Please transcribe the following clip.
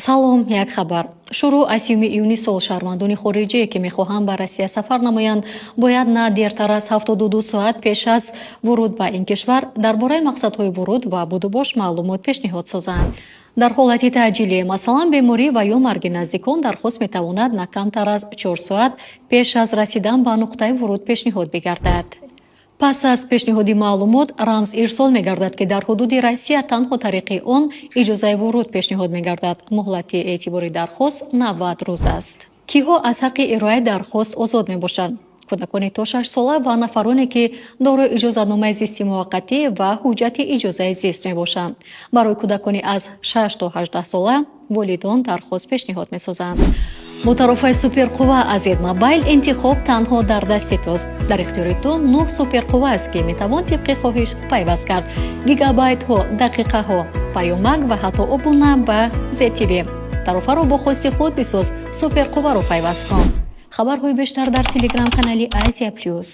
Салом, як хабар. Шурӯъ аз 30-уми июни сол шаҳрвандони хориҷие, ки мехоҳанд ба Россия сафар намоянд, бояд на дертар аз 72 соат пеш аз вуруд ба ин кишвар дар бораи мақсадҳои вуруд ва будубош маълумот пешниҳод созанд. Дар ҳолати таъҷилӣ, масалан, беморӣ ва ё марги наздикон, дархост метавонад на камтар аз 4 соат пеш аз расидан ба нуқтаи вуруд пешниҳод бигардад. Пас аз пешниҳоди маълумот рамз ирсол мегардад, ки дар ҳудуди Россия танҳо тариқи он иҷозаи вуруд пешниҳод мегардад. Муҳлати эътибори дархост 90 рӯз аст. Киҳо аз ҳаққи ироаи дархост озод мебошанд? Кӯдакони то 6 сола ва нафароне, ки дорои иҷозатномаи зисти муваққатӣ ва ҳуҷҷати иҷозаи зист мебошанд. Барои кӯдакони аз 6 то 18 сола волидон дархост пешниҳод месозанд. Бо тарофаи суперқувва аз Мобайл интихоб танҳо дар дасти туст. Дар ихтиёри ту нӯҳ суперқувва аст, ки метавон тибқи хоҳиш пайваст кард: гигабайтҳо, дақиқаҳо, паёмак ва ҳатто обуна ба ЗТВ. Тарофаро бо хости худ бисоз, суперқувваро пайваст кун. Хабарҳои бештар дар телеграм-канали Азия Плюс.